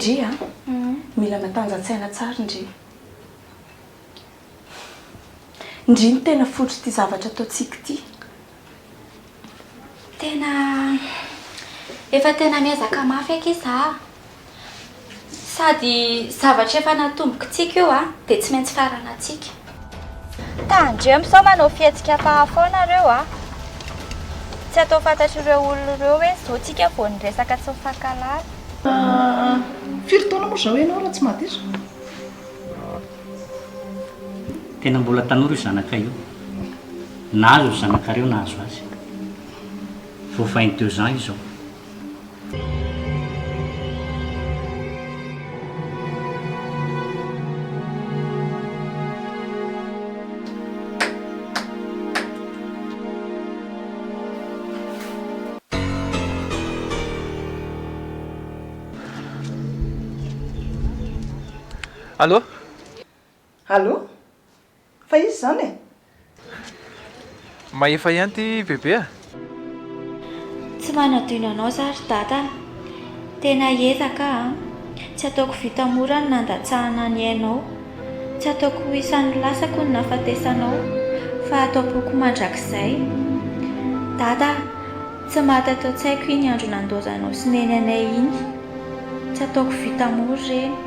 Ndry a! Mila matanjan-tsaina tsara ndry. Ndry no tena fototr'ity zavatra ataontsika ity. Tena efa tena miezaka mafy akia za a! Sady zavatra efa natombokitsika io a, dia tsy maintsy faranantsika. Tandremo sao manao fihetsika hafahafa ao nareo a! Tsy atao fantatr'ireo olona ireo hoe zao tsika vao niresaka tsy mifankahalala. Firy taona moa izao ianao raha tsy mahadiso? Tena mbola tanora io zanakay io. Nahazo ny zanakareo nahazo azy. Vao 22 ans io zao. Allô? Allô? Fa iza izany e? Mahefa ihany ity bebe a! Tsy manadino anao za ry dada a! Tena hiezaka aho an! Tsy ataoko vita mora ny nandatsahana ny ainao. Tsy ataoko ho isan'ny lasako ny nahafatesanao fa ato am-poko mandrakizay. Dada a! Tsy maty ato an-tsaiko iny andro nandaozanao sy neny anay iny. Tsy ataoko vita mora ireny.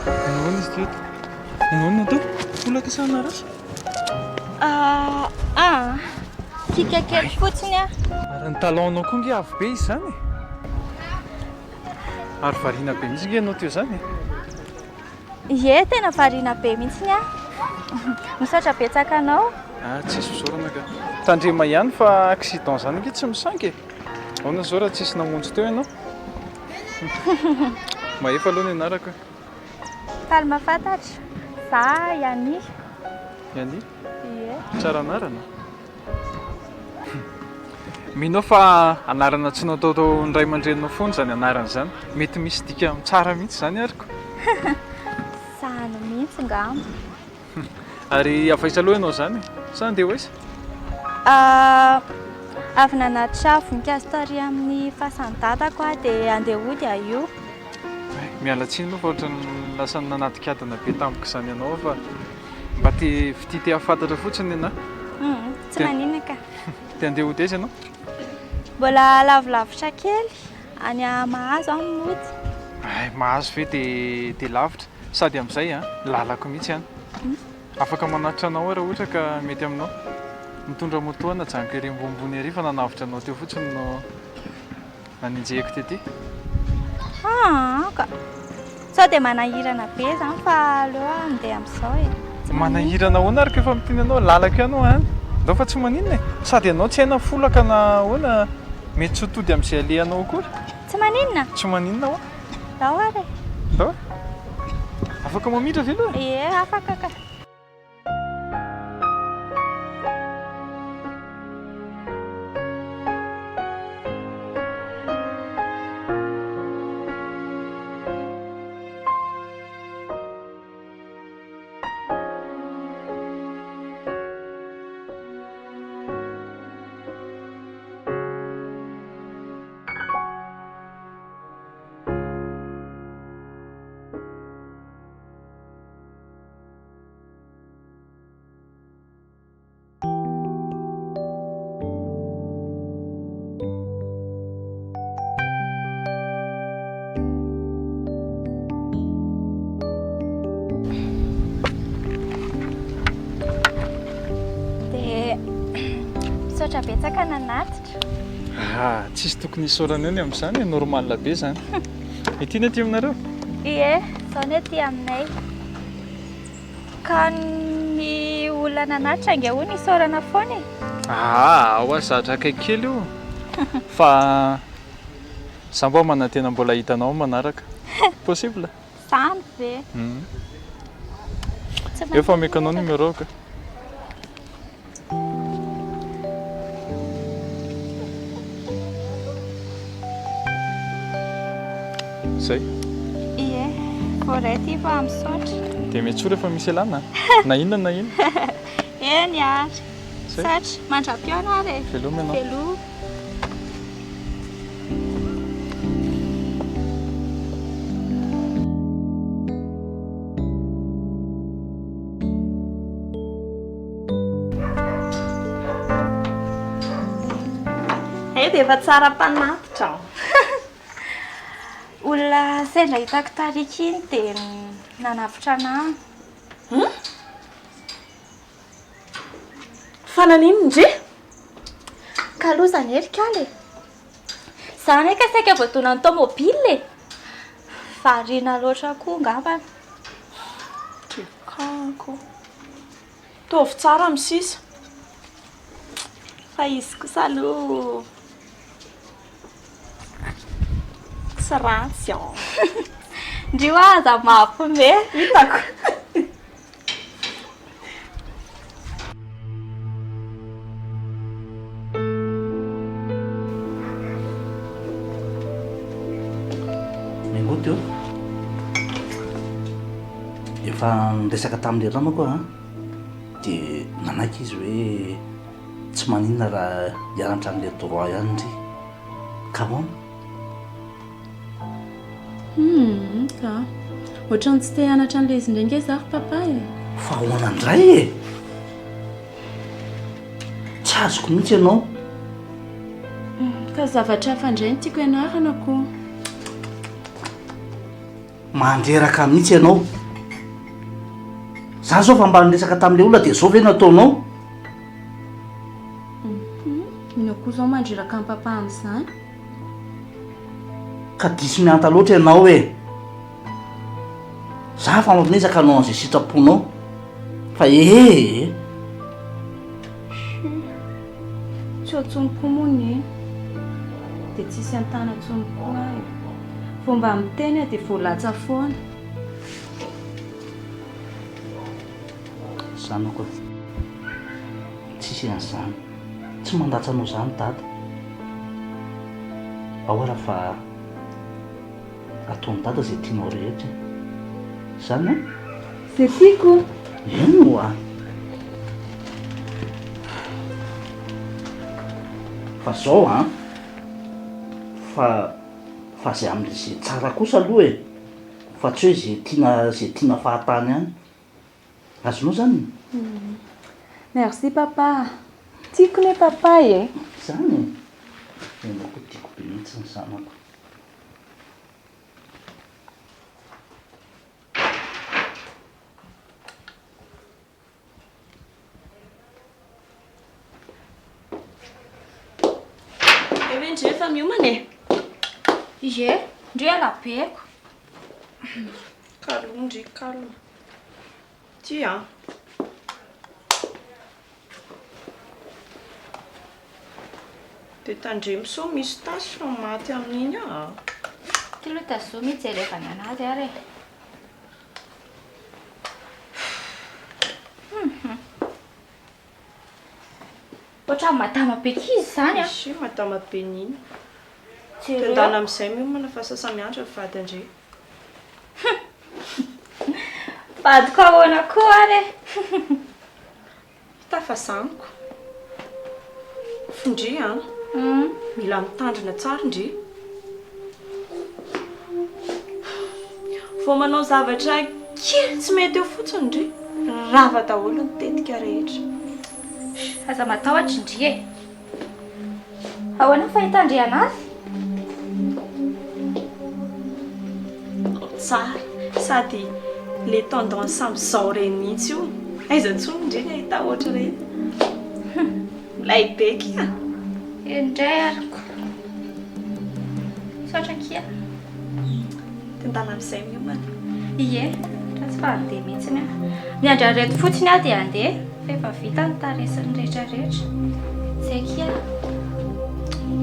Nahoana izy teto? Nahoana atao? Folaka sa naratra? Ah, ah. Kika kely fotsiny ah. Ary ny talon-nao koa nge avo be izy izany e. Ary variana be mihitsy nge ianao teo izany e. Ie, tena variana be mihitsy aho. Misaotra betsaka anao. Ah, tsisy fisaorana ka. Tandrema ihany fa accident zany ange tsy misangy e. Ahoana zao raha tsisy namonjy teo ianao? Mahefa aloha ny anarako e. Faly mahafantatra. Za Yani. Yani? Ie. Tsara anarana. Mino aho fa anarana tsy nataon'ny ray aman-dreninao foana izany anarana izany. Mety misy dikany tsara mihitsy izany ary ko. Izany mihitsy ngamba. Ary avy aiza aloha ianao izany e? Sa handeha ho aiza? Avy nanatitra voninkazo tary amin'ny fasan'i dadako aho dia handeha hody aho io. Miala tsiny aloha fa ohatran'ny lasa nanadikadina be tampoka izany ianao fa mba te fitia te hahafantatra fotsiny ny anahy. Tsy maninona ka. Te handeha hody aiza ianao? Mbola lavilavitra kely, any Mahazo aho no mody. Hay, mahazo ve dia dia lavitra. Sady amin'izay an, lalako mihitsy an. Afaka manatitra anao aho raha ohatra ka mety aminao. Nitondra moto aho najanoko ery ambonimbony ery fa nanavotra anao teo fotsiny no nanenjehiko tety. Aa ka. Sao dia manahirana be izany fa aleo aho handeha amin'izao e. Tsy maninona. Manahirana ahoana ary ka efa miteny anao lalako ihany hoa any. Ndao fa tsy maninona e. Sady ianao tsy hay na folaka na ahoana mety tsy ho tody amin'izay alehanao akory. Tsy maninona? Tsy maninona hoa. Ndao ary e. Ndao e. Afaka mamindra ve aloha e? Ie, afaka ka. Dia misaotra betsaka nanatitra. Ah, tsisy tokony hisaorana eo ny amin'izany e, normal be izany. Ity ny aty aminareo? Ie, izao ny aty aminay. Ka ny olona nanatitra ange hono isaorana foana e. Aa, ao aza zatra akaiky kely io. Fa za mba manantena mbola hahita anao amin'ny manaraka. Possible? Zany ve? Tsy Eo fa omeko anao numéro-ko. Zay. Ie, voaray ity fa misaotra. Dia miantsoa rehefa misy ilana na inona na inona. Eny ary. Misaotra. Mandra-pihaona ary e. Veloma ianao. Veloma. Hay dia efa tsara mpanatitra an. Olona sendra hitako tariky iny dia nanavotra anah. Hum? Fa naninona ndry? Ka loza anie ry kala e. Za anie ka saika voadonan'ny tomobile e. Variana loatra koa angambany. Drekako. Ataovy tsara ny sisa. Fa izy kosa aloha tsy ratsy an. Ndry hoa aza mampime. Hitako. Mingoty ô. Efa niresaka tamin'ny lehilahy manko aho an, dia nanaiky izy hoe tsy maninona raha hianatra an'ilay droit ihany ndry. Ka ahoana? Humm ka. Ohatran'ny tsy te hianatra an'ilay izy indray ange izaho ry papa e. Fa ahoana indray e? Tsy azoko mihitsy ianao. Ka zavatra hafa indray no tiako hianarana ko. Mandreraka mihitsy ianao. Za zao fa mba niresaka tamin'ilay olona dia izao ve no ataonao? Inona koa izao mandreraka an'i papa amin'izany? Ka diso mihanta loatra ianao e! Za fa miezaka hanao an'izay sitraponao fa ee. Chut. Tsy ao intsony koa moa neny. Dia tsisy an-tana intsony koa aho e. Vao mba miteny aho dia voalatsa foana. Zanako a. Tsisy an'izany. Tsy mandatsa anao izany Dada. Ao ara fa ataon'i Dada izay tianao rehetra e. Izany an? Izay tiako? Eny oa. Fa zao an, fa fa izay amin'izay tsara kosa aloha e, fa tsy hoe izay tiana izay tiana fahatany any. Azonao zany? Merci papa. Tiako ne papa e. Zany e? Ianao koa tiako be mihitsy ny zanako. ndry efa miomana e! Ie, ndry alabeko. Kalo ndry calme. Ty an! Dia tandremo sao misy tasy fa maty amin'iny aho a! Ty aloha tazomy hijerevana anazy ary e! Ohatran'ny madama be k'izy izany an! Izy madama be n'inona? Jereo. Tendana amin'izay miomana fa sasa-miandry ny vadin-dry. Vadiko ahoana koa ary e? Tafazaniko. F'ndry an! Mila mitandrina tsara ndry. Vao manao zavatra kely tsy mety eo fotsiny ndry, rava daholo ny tetika rehetra. Aza matahotra ndry e! Ahoana ny fahitandry anazy? Tsara, sady le tendance amin'izao ireny mihitsy io. Aiza intsony ndry ny ahita ohatr'ireny. Milay be kia. Eny indray ary ko. Misaotra akia. Tendana amin'izay miomana. Ie, raha tsy fa handeha mihitsy aho. Miandry an'ireto fotsiny aho dia handeha. Fa efa vita ny tarehy sy ny rehetra rehetra. Zay akia.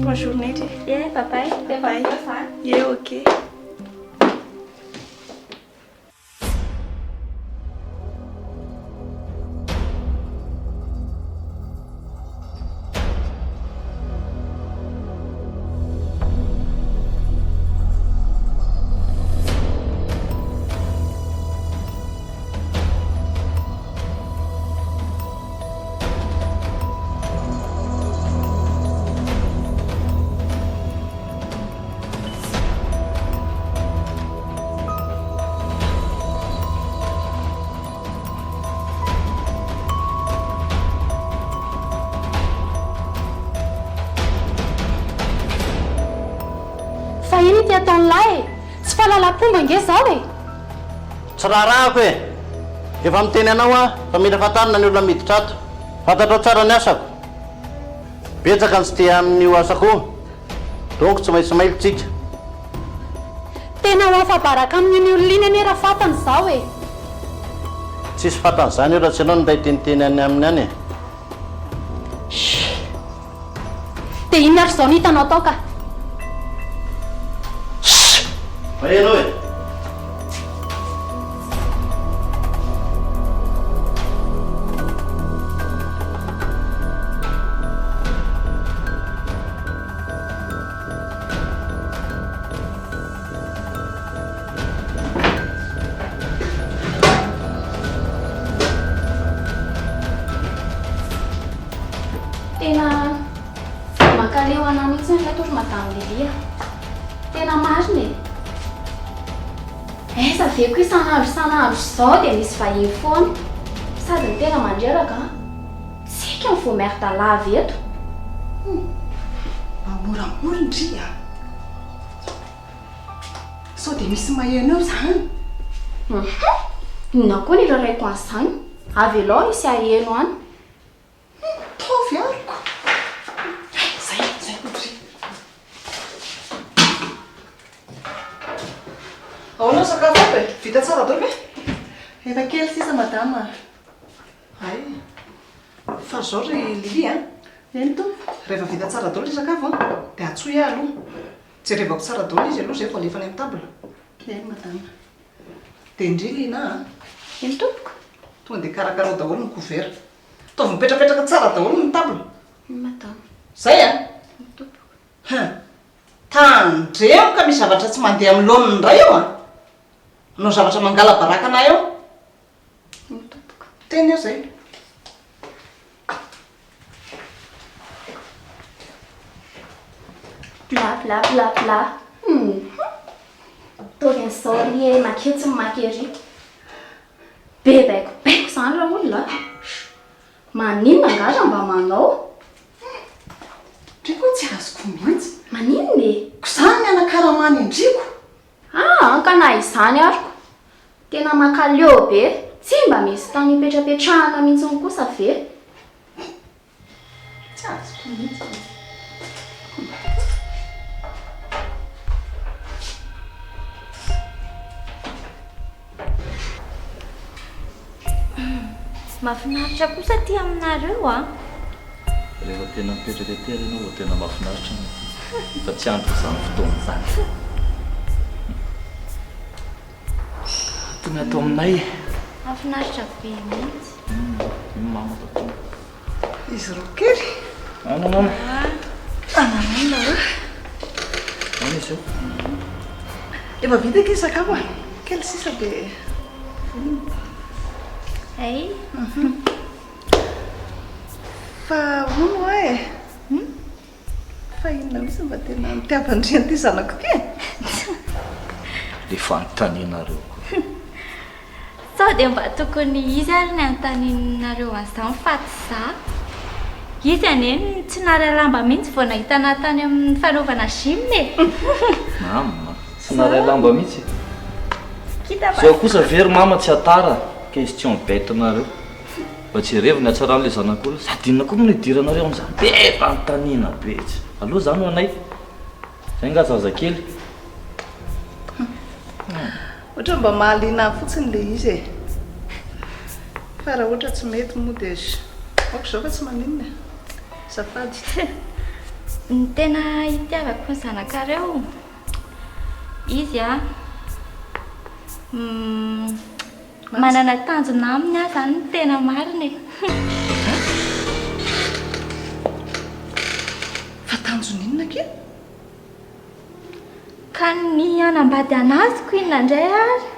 Bonne journée dry. Ie, bye bye. Rehefa avy eo izany. Ie, ok. Fa ino ity ataon'lah e? Tsy fahalalam-pomba ange izao e! Tsy raharahako e! Efa miteny anao aho fa mila fantarina ny olona miditra ato. Fantatrao tsara ny asako. Betsaka ny tsy tia amin'io asako io. Donc tsy maintsy mailo tsika. Tena ho afa-baraka amin'iny olona iny anie raha fantany izao e! Tsisy fantany izany eo raha tsy ianao no nday teniteny any aminy any e! Shh! Dia inona ary izao no hitanao tao ka? Shh! Fa ianao e! Tena mankaleo anah mihitsy ireto ry Madame Lily a! Tena marina e! Aiza ve ko isan'andro isan'andro izao dia misy vahiny foana? Sady ny tena mandreraka an! Tsika ny vao merde lava eto. Hum! Mba moramora ndry a! Sao dia misy maheno eo izany? Hum! Inona koa ny iraraiko an'izany? Avelao hisy haheno any. Mitovy amiko. Zay, zay ndry. Ahoana ny sakafo ato e? Vita tsara daholo ve? Efa kely sisa madama a. Hay. Fa zao ry Lily a. Eny tompoko. Rehefa vita tsara daholo ilay sakafo a, dia antsoy ahy aloha. Jerevako tsara daholo izy aloha izay vao alefa any amin'ny table. Eny madama. Dia ndry Lina a. Eny tompoko. Tonga dia karakarao daholo ny couvert. Ataovy mipetrapetraka tsara daholo ny table. Eny madama. Zay a! Eny tompoko. Hum. Tandremo ka misy zavatra tsy mandeha amin'ny laoniny indray eo an! Manao zavatra mangala baraka anah eo. Eny tompoko. Teny aho zay. Bla bla bla bla. Hum. Ataovy an'izao ry e, maketsy ny maka ery. Be baikobaiko izany raolona a! Maninona angaha raha mba manao? Ndry koa tsy azoko mihitsy. Maninona e? Ko izany ny anakaramany an-driko? Aa ka na izany ary ko! Tena makaleo be, tsy mba misy tany ipetrapetrahana mihitsiny kosa ve? Tsy azoko mihitsy. Mahafinaritra kosa aty aminareo a! Rehefa tena mipetraka ety ary ianao vao tena mahafinaritra ny aty. Fa tsy andriko izany fotoana izany. Ato ny ato aminay. Mahafinaritra be mihitsy. Iny mama fa tonga. Izy roa kely. Any mama. Ananana nareo. Any izy io. Efa vita akia sakafo a. Kely sisa dia vonona. Hay. Fa hono hoa e. Fa inona mihitsy no mba tena nitiavan-dry an'ity zanako ity e? Le fanontanianareo koa. Sao dia mba tokony izy ary ny anontanianareo an'izany fa tsy za. Izy anie no tsy naray lamba mihitsy vao nahita anah tany amin'ny fanaovana gym e! Mama, tsy naray lamba mihitsy e? Kita fa. Zao kosa ve ry mama tsy hatara question bête nareo. Mba jerevo ny hatsaran'ilay zanak'olona. Sady inona koa moa no idiranareo amin'izany? Be fanontaniana be tsy. Aleo izany ho anay. Zay nga zazakely. Ohatra mba mahaliana ahy fotsiny ilay izy e. Fa raha ohatra tsy mety moa dia aoka izao fa tsy maninona e. Azafady. Ny tena itiavako ny zanakareo, izy an, Manana tanjona aminy aho zany ny tena marina e. Fa tanjona inona akia? Ka ny hanambady an'azy ko inona indray ary?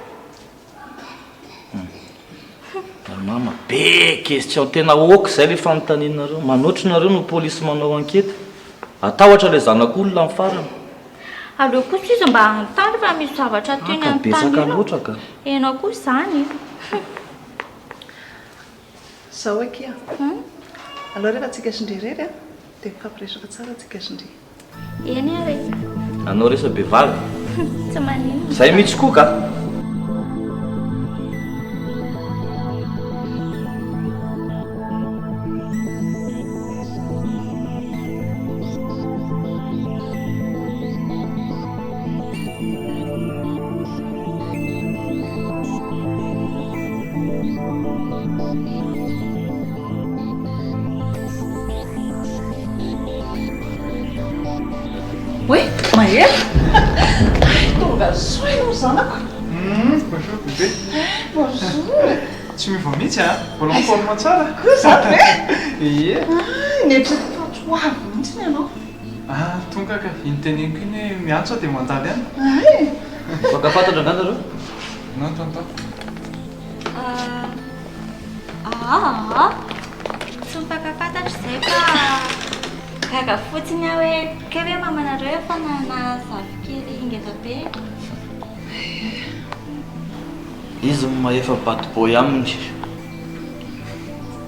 Ry mama, be question tena ok izay le fanontanianareo. Manoatra nareo no polisy manao enquete. Atahotra le zanak'olona amin'ny farany. Aleo kosa izy mba hanontany fa misy zavatra tiany Haka betsaka hanontaniana. loatra ka. Enao kosa izany. Zao akia. Aleo rehefa tsika sy ndry irery dia mifampiresaka tsara tsika sy ndry. Eny ary e. Anao resa-behivavy. Tsy maninona. Zay mihitsy koa ka. Oay, Mahery! Hay tonga soa ianao zanako! Bonjour bébé! Bonjour! Tsy miova mihitsy an! Mbola en forme tsara! Koa izany ve? Ie! Hay, neritreretiko fa tsy ho avy mihitsy ianao. Ah, tonga ka. Iny teneniko iny hoe miantso aho dia mandalo ihany. Hay! Mifankafantatra angaha nareo? Non tonton. Aa, tsy mifankafantatra izay fa gaga fotsiny aho hoe kay ve mamanareo efa nanana zafikely ngeza be? Izy no mahefa bad boy aminy.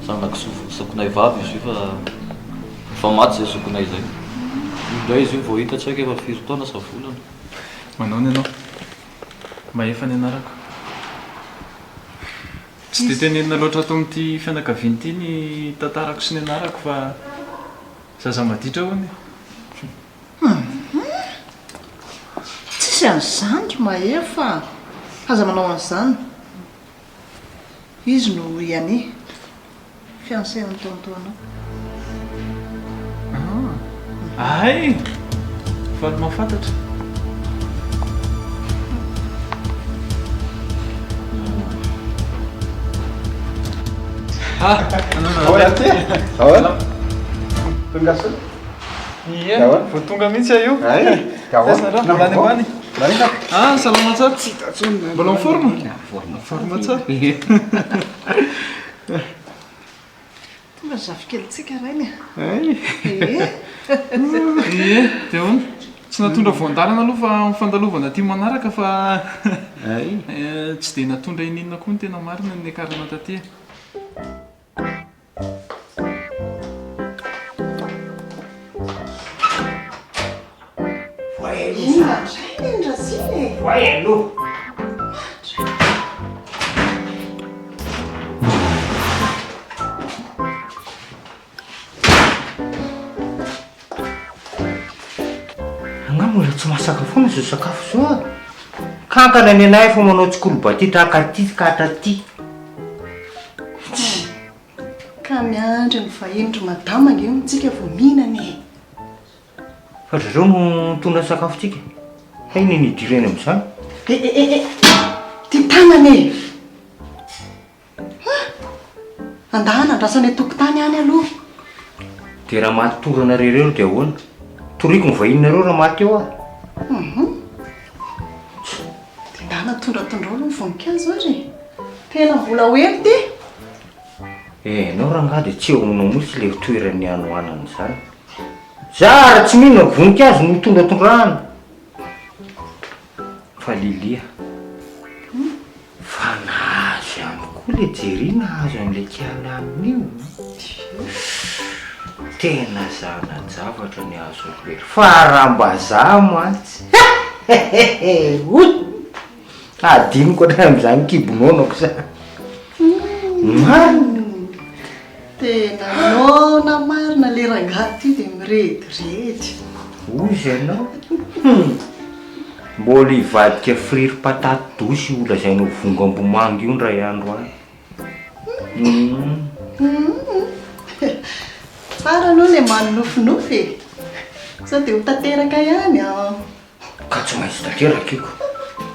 Zanak'i zokinay vavy izy io fa efa maty izay zokinay izay. Io indray izy io vao hita tsy haiko efa firy taona sa volana. Manaona ianao? Mahefa ny anarako. Tsy dia tenenina loatra ato amin'ity fianakaviana ity ny tantarako sy ny anarako fa zaza maditra hono e. Hum. Tsisy an'izany ry Mahefa a! Aza manao an'izany. Izy no i Annie, fiancé an'i tonton anao. Ah! Hay! Faly mahafantatra. Ah! Ahoana? Tonga soa? Ie, vao tonga mihitsy aho io. Taiza nareo? Mbola any ambany? Ah, salama tsara. Mbola en forme? En forme tsara. Tonga ny zafikelintsika rainy e. Ie, dia ahoana? Tsy natondra voan-dalana aloha fa amin'ny fandalovana aty manaraka fa tsy dia natondra ininona koa ny tena marina ny niakarana taty e. Inona indray ny Racine e? Voay aloha. Angaha mbola tsy masaka foana izao sakafo izao a? Kankana ny anay fa manao tsikolobatitra ka aty ka hatraty. Ka miandry ny vahinin-dry madama ange hono tsika vao mihinana e! Fa ry zareo no mitondra ny sakafontsika. Hay ny nidirany amin'izany. Eh eh eh eh! Ty tanana e! Ha! Andahana andrasana eo tokotany any aloha. Dia raha maty torana re ireo dia ahoana? Toriko ny vahininareo raha maty eo aho. Hum. Dia ndana tondratondrao aloha ny voninkazo ary e. Tena mbola ho ela ity. Eh, enao rangahy dia tsy eo aminao mihitsy ilay toeran'ny hanoanana izany. Za ary tsy mino fa voninkazo no tondratondrahana. Fa Lilia, fa nahazo ihany koa le Jerry nahazo an'ilay kiala amin'io. Tena zana-javatra ny azon'i Hery. Fa raha mba za mantsy, hehehehe, Hadinoko hatramin'izany kibo-nonako izany. Marina. Tena noana marina le rangahy ty de mirediredy. Hozy ianao. Hum. Mbola hivadika friry patate douce io lazainao vongam-bomanga io indray andro any. Hum. Tsara aloha le manonofinofy e. Sao de ho tanteraka ihany an. Ka tsy maintsy tanteraka io.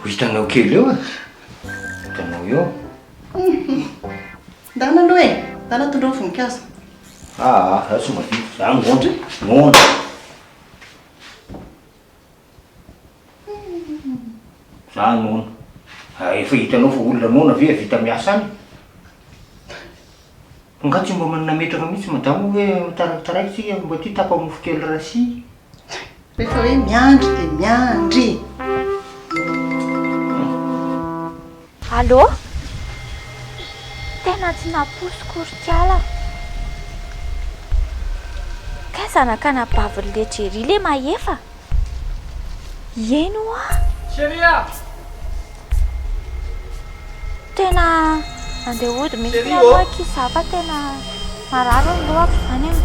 Ho hitanao kely eo e. Hitanao eo. Ndana aloha e! Ndana tondreo ny voninkazo. Aa, za tsy madio. Za noana. Noana. Za noana. Efa hitanao fa olona noana ve hahavita miasa any? Nga tsy mba nametraka mihitsy madama hoe mitarakitaraiky tsika mba ty tapa-mofo kely rasia. Rehefa hoe miandry dia miandry. Allô? Tena tsy nampoiziko ry kala. Kay zanak'anabavin'i Lejery le Mahefa? Eny hoa! Chérie a! Tena andeha hody mihitsy aloha akia za fa tena marary ny lohako izany an!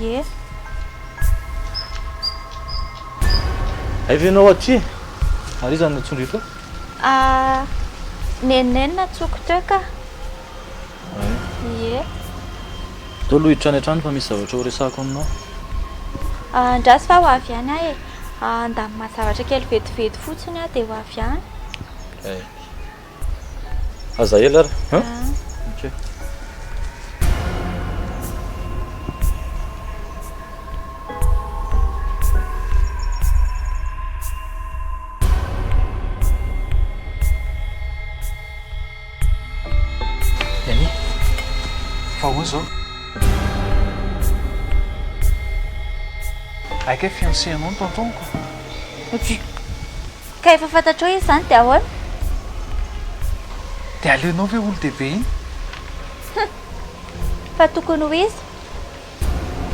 Ie. Hay ve ianao aty e? Ary iza no nitsondro ito? Ah, Nenene nantsoiko teo ka. Ie. Ndao aloha hiditra any an-trano fa misy zavatra ho resahako aminao. Andraso fa ho avy ihany aho e. Handamina zavatra kely vetivety fotsiny aho dia ho avy ihany. Eh. Aza ela ary an? Ok. Yanni, fa ahoana izao? Hay kay fiancé anao ny tonton-ko. Ka efa fantatrao izy izany dia ahoana? Dia aleonao ve olon-dehibe iny? Hum! Fa tokony ho iza?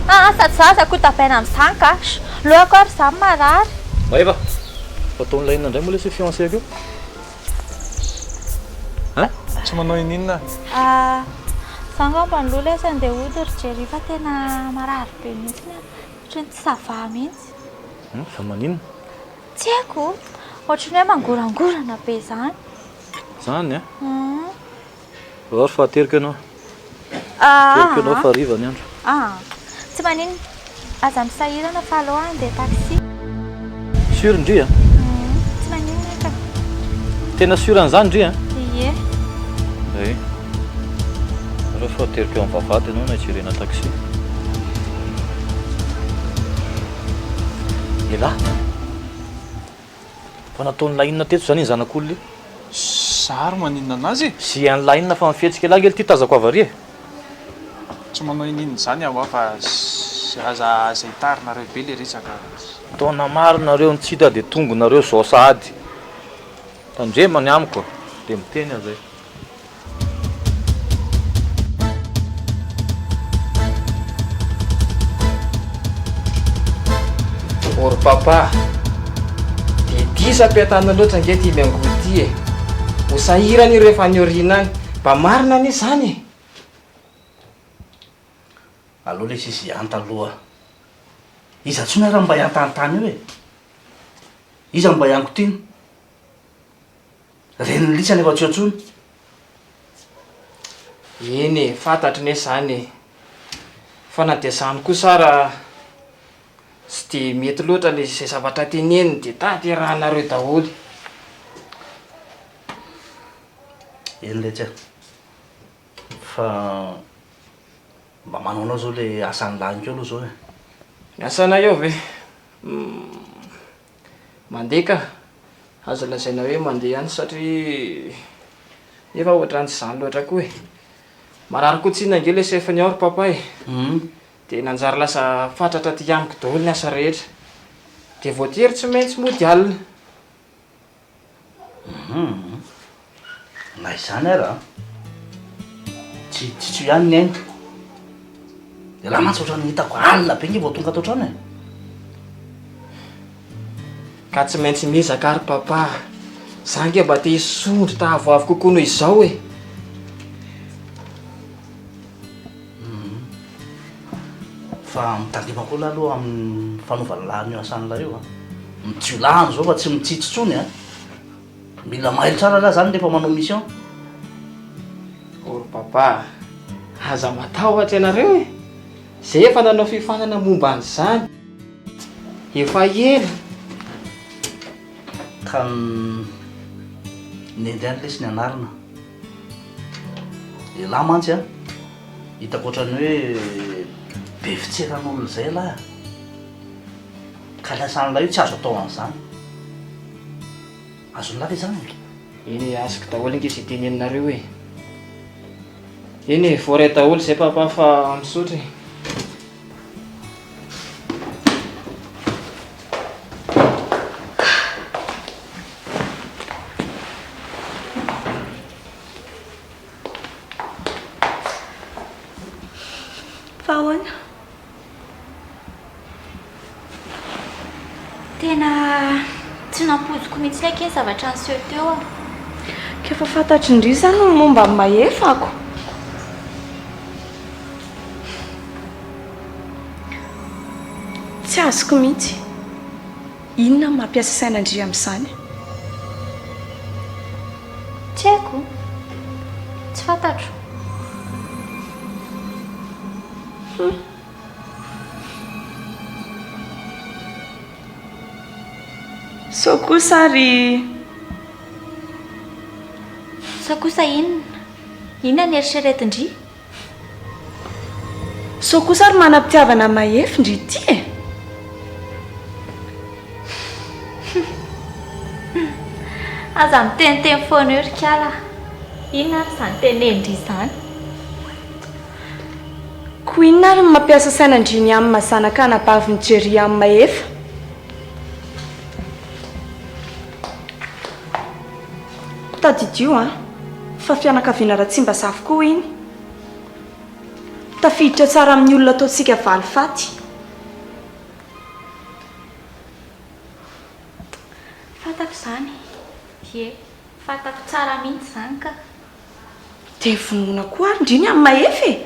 Aa sady za aza kotabaina amin'izany ka! Lohako ary izany marary. Maeva! Fa ataon'ilay inona indray moa lesy io fiancé-ko io? Hein? Tsy manao ininona aho. Ah, za angamba aloha lesy andeha hody ry Jerry fa tena marary be mihitsy aho. Ohatran'ny tsy ça va mihitsy. Hum, fa maninona? Tsy haiko, ohatran'ny hoe mangorangorana be izany. Zany an? Hum. Ary fa ateriko ianao. Ah, Ateriko ianao fa hariva ny andro. Ah, tsy maninona. Aza misahirana fa aleo handeha taxi. Sûr ndry an? Hum, tsy maninona ka. Tena sûr an'izany ndry an? Ie. Ei. Aleo fa ateriko eo amin'ny vavahady ianao na hijerena taxi. Elah! Fa nataon'lah inona teto zany iny zanak'olona iny? Za ary maninona anazy e? Sy an'lah inona fa mifihetsika elah ange ity tazako avy ary e! Tsy manao ininona izany aho fa aza aza itarinareo be le resaka. Taona maro nareo no tsy hita dia tonga nareo zao sahady. Tandrema ny amiko dia miteny aho zay. O ry papa, dia diso ampiantana loatra ange ity miangoa ity e! Ho sahirana io rehefa any aoriana any. Mba marina anie izany e! Aleo lesy izy hianta aloha. Iza intsony ary no mba hiantantany eo e? Iza no mba hiankotiana? Renin'i Lisa nefa tsy eo intsony. Eny e, fantatro ne izany e. Fa na dia izany kosa ara tsy dia mety loatra le izay zavatra teneniny dia tanterahanareo daholo. Eny letsy a. Fa mba manao anao zao le asan'ny lahy ko aloha zao e. Ny asanay eo ve? Humm. Mandeha ka. Azo lazaina hoe mandeha ihany satria nefa ohatran'ny tsy izany loatra koa e. Marary koa tsinona ange ilay chef-ny ao ry papa e. Dia nanjary lasa fatratra aty amiko daholo ny asa rehetra. Dia voatery tsy maintsy mody alina. Hum. Na izany ara an, tsy tsitsio ihany ny aina. Ialahy mantsy ohatran'ny hitako alina be nge vao tonga ato an-trano e. Ka tsy maintsy miezaka ary papa a! Za nge mba te hisondrotra avoavo kokoa noho izao e! Hum. Fa mitandrema koa lahy aloha amin'ny fanaovana lahy an'io asan'lah io a. Ny jiolahy amin'izao fa tsy mitsitsy intsony a. Mila mailo tsara lahy zany rehefa manao mission. O ry papa a! Aza matahotra ianareo e! Zay efa nanao fiofanana momba an'izany efa ela. Ka nendy ihany lesy ny anarina. Elah mantsy an, hitako ohatran'ny hoe be fitseran'olona izay elah a. Ka ny asan'lah io tsy azo atao an'izany. Azon'lah ve izany e? Eny e, azoko daholo ange izay teneninareo e. Eny e, voaray daholo izay papa fa misaotra e. Fa ahoana? Tena tsy nampoiziko mihitsy akia ny zavatra niseho teo a. Ka efa fantatry ndry izany ny momba an'i Mahefako. Tsy azoko mihitsy. Inona no mampiasa saina an-dry amin'izany? Tsy haiko. Tsy fantatro. Hum. Sao kosa ary. Sao kosa inona? Inona ny eritreretin-dry? Sao kosa ary manam-pitiavana mahefy ndry ity e? Aza miteniteny foana eo ry kala a! Inona ary izany tenenin-dry izany? Koa inona ary no mampiasa saina an-dry ny amin'ny maha zanaka anabavin'i Jerry amin'ny mahefa? Tadidio an, fa fianakaviana Ratsimbazafy koa iny. Tafiditra tsara amin'ny olona ataontsika valifaty. Fantako izany. Ie, fantako tsara mihitsy izany ka. Dia vonoina koa ary ndry ny amin'ny mahefa e!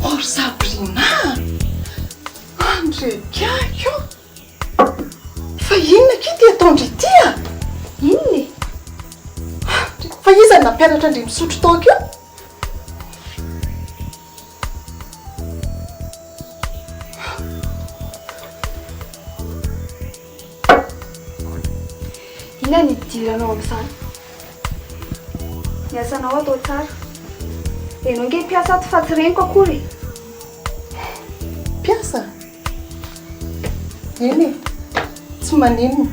Oh ry Sabrina a! Andrekako! Fa inona akia ity ataon-dry ity a? Inona e? Fa iza no nampianatra an-dry misotro toaka io? Inona ny idiranao amin'izany? Ny asanao atao tsara. Ianao ange mpiasa ato fa tsy reniko akory e. Mpiasa? Eny e, tsy maninona.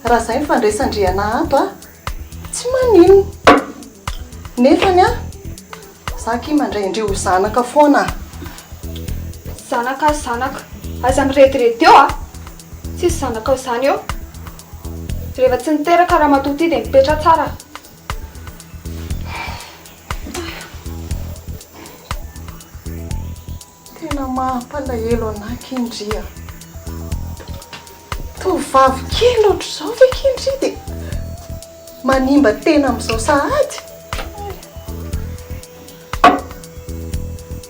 Raha izay ny fandraisan-dry anà ato a, tsy maninona. Nefany an, za akia mandray an-dry ho zanaka foana a. Zanaka zanaka, aza mirediredy eo a! Tsisy zanakao izany eo. Rehefa tsy niteraka ramatoa ity dia mipetraha tsara. Tena mampalahelo anah kindry a! Tovovavy kely ohatr'izao ve kindry dia manimba tena amin'izao sahady?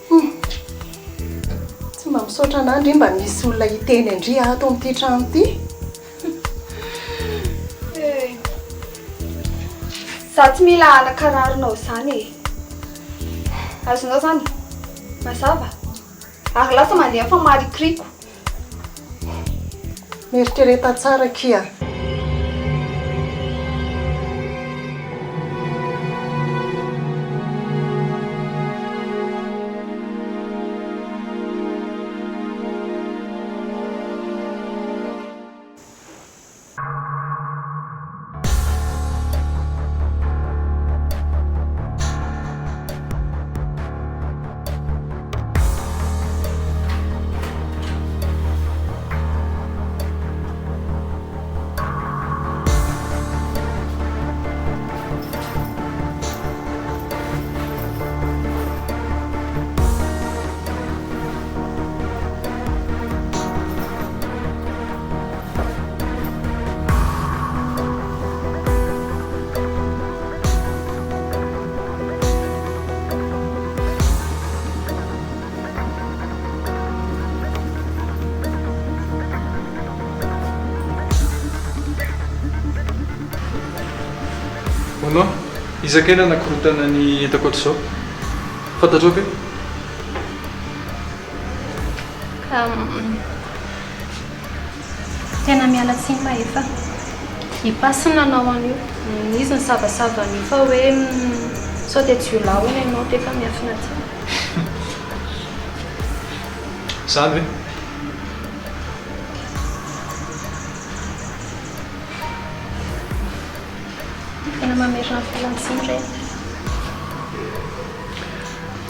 Hum. Tsy mba misaotra anah ndry mba misy olona hiteny an-dry ato amin'ity trano ity. Za tsy mila anakararinao zany e. Azonao zany? Mazava? Ary lasa mandeha fa marikoriko. Mieritrereta tsara akia. Hono aho, iza kay nanakorontana ny entako hatrizao? Fantatrao ve? Ka tena miala tsiny Mahefa. I Pasy no nanao an'io. Izy nisavasava an'io fa hoe sao dia jiolahy hono ianao dia efa miafina aty. Izany ve? Tena mamerina ny fialan-tsiny re.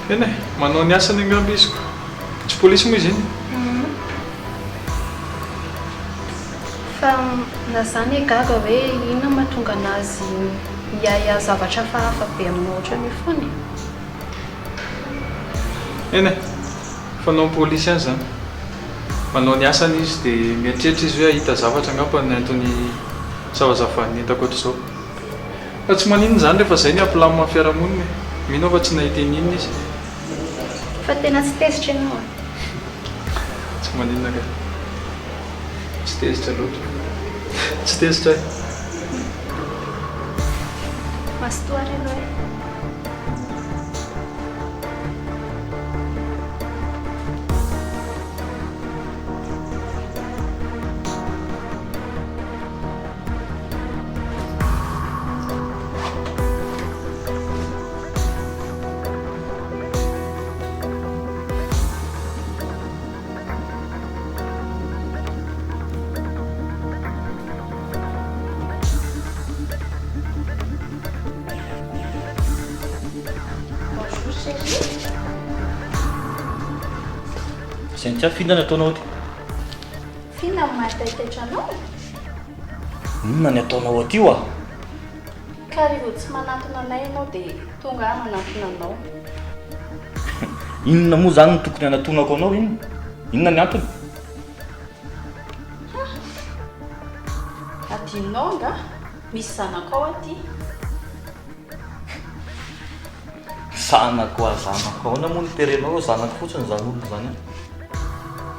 Eny e, manao ny asany angamba izy ko. Tsy polisy moa izy iny? Fa na za anie gaga hoe inona mahatonga anazy miahiahy zavatra hafahafa be aminao ohatran'io foana e. Eny e, fanaon'ny polisy ihany izany. Manao ny asany izy dia mieritreritra izy hoe hahita zavatra angamba ny antony hisavasavan'ny entako ohatr'izao. Fa tsy maninona izany rehefa izay ny hampilamina ny fiarahamonina e. Mino aho fa tsy nahita iniana izy. Fa tena tsy tezitra ianao an? Tsy maninona kay. Tsy tezitra loatra. Tsy tezitra aho e. Mazotoa ary ianao e. Bonjour chérie. Cynthia, f'inona ny ataonao aty? F'inona no mahataitaitra anao? Inona ny ataonao aty oa? Ka ry vao tsy manantona anay ianao dia tonga aho manantona anao. Inona moa izany no tokony hanatonako anao inona? Inona ny antony? Ha! Adinonao angaha? Misy zanakao aty. Zanako ah zanako ahoana moa no terenao hoe zanako fotsiny izany olona izany an?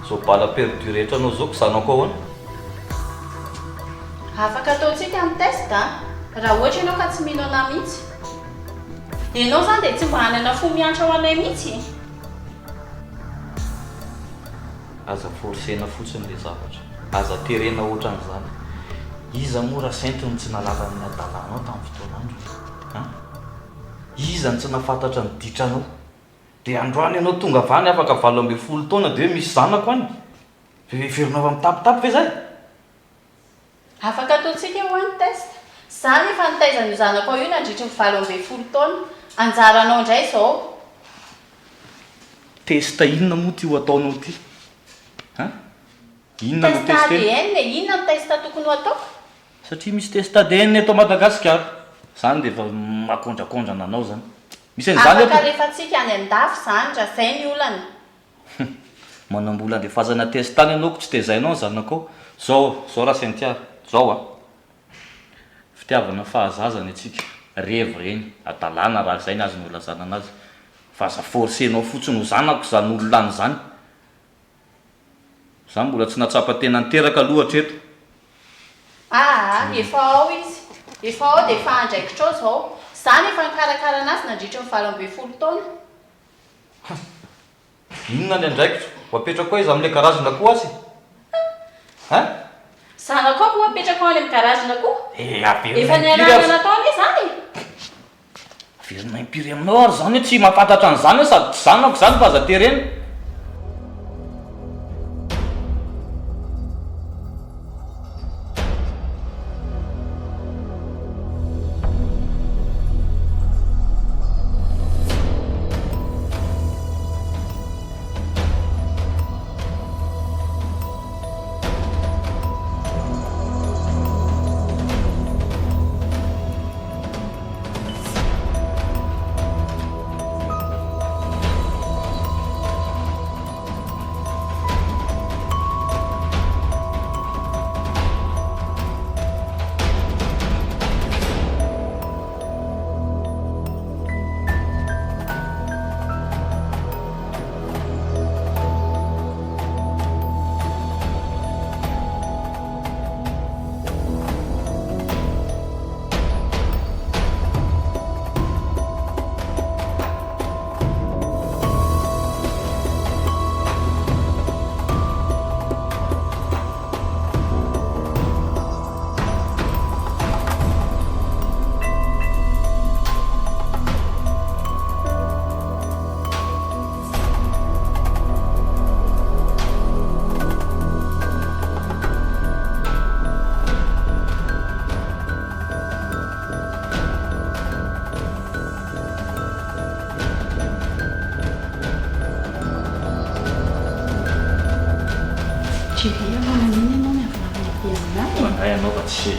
Izao bala perdu rehetra anao izao ko zanako ahoana? Afaka ataontsika ny test a! Raha ohatra ianao ka tsy mino anah mihitsy. Ianao izany dia tsy mba hanana fo miantra ho anay mihitsy e! Aza forcer-na fotsiny ilay zavatra. Aza terena ohatran'izany. Iza moa Rasainty no tsy nahalala ny hadalanao tamin'ny fotoan'androny? An? Iza no tsy nahafantatra ny ditranao? Dia androany ianao tonga avy any afaka 18 taona dia hoe misy zanako any? Heverinao fa mitapitapy ve izay? Afaka ataontsika hoa ny test. Za efa nitaiza an'io zanakao io nandritry ny 18 taona. Anjaranao indray izao. Test inona moa ity ho ataonao ity? An? Inona no Test tester-na? ADN e, inona no test tokony ho ataoko? Satria misy test ADN eto Madagasikara. Zany dia efa makondrakondrana anao zany. Misy an'izany Afaka eto? alefantsika any an-dafy izany raha izay ny olana. Manam-bola andefasana test any ianao ko tsy tezainao ny zanakao. Zao, zao ra Cynthia, zao a. Fitiavana fahazaza ny antsika. Revy ireny, hadalana raha izay ny azo nolazana anazy. Fa aza forcer-nao fotsiny ho zanako izany olona any izany. Za mbola tsy nahatsapa tena niteraka aloha hatreto. Aa, efa ao izy. Efa ao dia efa andraikitrao izao. Za no efa nikarakara anazy nandritry ny 18 taona. Inona ny andraikitro? Ho apetrako aiza amin'ilay garage-na koa aza e? Hein? Zanakao koa apetrako any amin'ny garage-na koa? Eh, averina Efa impiry niarahana aza. natao anie izany e! Averina impiry aminao ary izany hoe tsy mahafantatra an'izany aho sady tsy zanako izany fa aza terena. Jerry a, fa maninona ianao miavonavona be amin'ahy e? Rangahy ianao fa tsy.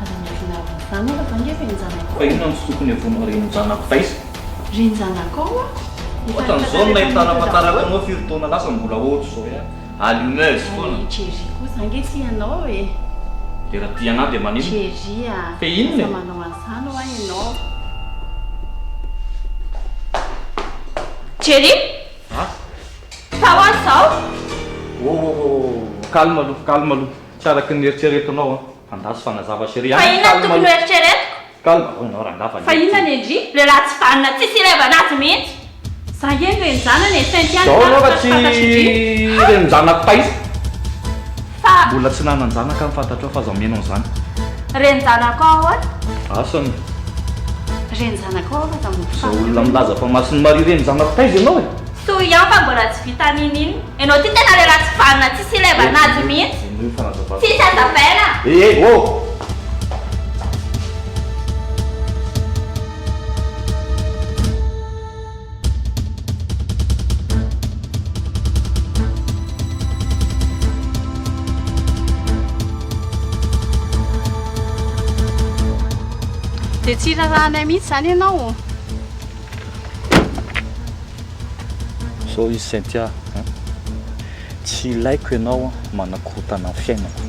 Aza miavonavona izany aloha fa ange renin-janakao Fa e. inona no tsy tokony hiavonako renin-janako taiza? Renin-janakao aho. Efa Ohatran'izao no efa nahitana nitondra fahatarako vola. anao firy taona lasa mbola ohatr'izao ihany. Allumeuse foana. Ay Jerry koa za nge tia anao e. Dia raha tia anah dia maninona? Jerry a, Fa inona aza e? manao an'izany hoa ianao. Jerry! Ah? Fa ahoana izao? Oh oh oh, calme aloha, calme aloha. Tsy araka ny eritreretinao an. Andraso fanazava chérie Fa an. inona no Calme tokony ho aloha. eritreretiko? Calme aloha ianao rangahy fa Fa inona ny ndry? Lehilahy tsy vanona, tsisy ilaivana azy mihitsy. Za nge ny renin-janany e, Cynthia Zao ny ianao fa fa tsy fantatry ndry. renin-janako taiza. Fa. Mbola tsy nanan-janaka ny fantatrao fa aza omena an'izany. Renin-janakao ahoana? Asany. Renin-janakao aho fa aza mody Izao faty olona eo. milaza fa Masin'i Maria renin-janako taiza ianao e? Soa ihany fa mbola tsy vita n'inon'inona. Ianao ity tena lehilahy tsy vanona, tsisy ilaivana azy mihitsy. Henoy ny fanazavako. Tsisy hazavaina. Eh eh oh! Dia tsy irarahanay mihitsy izany ianao? Zao izy Cynthia a! Tsy ilaiko ianao manakorontana ny fiainako.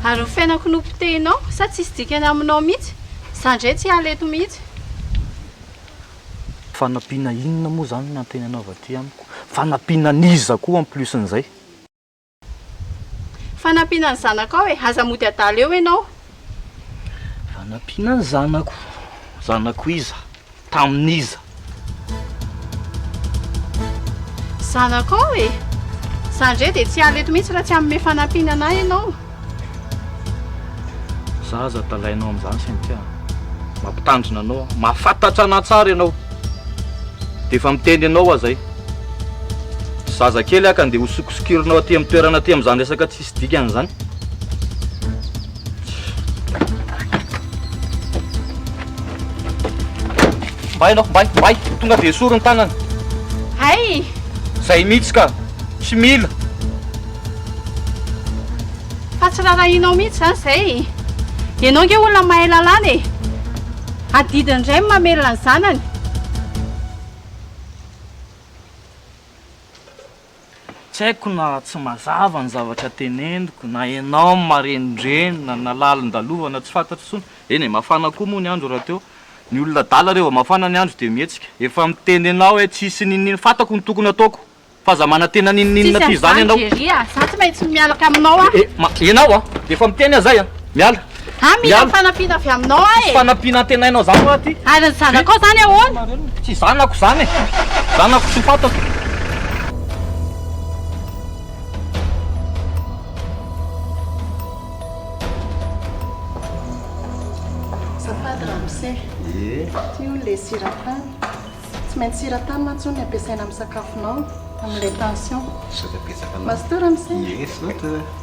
Ary ny fiainako nopotehinao sa tsisy dikany aminao mihitsy? Za ndray tsy hiala eto mihitsy. Fanampiana inona moa izany no antenainao avy aty amiko? Fanampiana an'iza koa en plus n'izay? Fanampiana ny zanakao e! Aza mody adala eo ianao. Fanampiana ny zanako? Zanako iza? Tamin'iza? Zanakao e! Za ndray dia tsy hiala eto mihitsy raha tsy hanome fanampiana anah ianao. Za aza adalainao amin'izany Cynthia a! Mampitandrina anao aho, mahafantatra anah tsara ianao. Dia efa miteny anao aho zay. Tsy zazakely aho ka ndeha ho sokisokirinao aty amin'ny toerana aty amin'izany resaka tsisy dikany izany. Mbay ianao, mbay, mbay! Tonga dia esory ny tanana. Hay! Zay mihitsy ka! Tsy mila! Fa tsy rarahianao mihitsy izany izay e! Ianao ange olona mahay lalàna e! Adidiny indray ny mamelona ny zanany. Tsy haiko na tsy mazava ny zavatra teneniko na ianao marenindrenina na lalin-dalovana tsy fantatro intsony. Eny e, mafana koa moa ny andro rahateo. Ny olona adala rehefa mafana ny andro dia mihetsika. Efa miteny anao hoe tsisy n'inon'inona, fantako ny tokony ataoko. Fa aza manantena n'inon'inona Tsisy aty izany an'izany ianao. Jerry a! Za tsy maintsy mialaka aminao aho. Eh, ma, ianao a! Efa miteny aho zay a! Miala. Ah, mila Miala. fanampiana avy aminao aho Tsisy e! fanampiana antenainao zany hoa aty. Ary ny zanakao zany ahoana? Tsy zanako zany e! Zanako tsy fantako. Azafady ramose. Ie. Ty hono le siratany. Tsy maintsy siratany mantsy hono ny ampiasaina amin'ny sakafonao, amin'ilay tension. Misaotra betsaka anao. Mazotoa ramose. Ie, misaotra.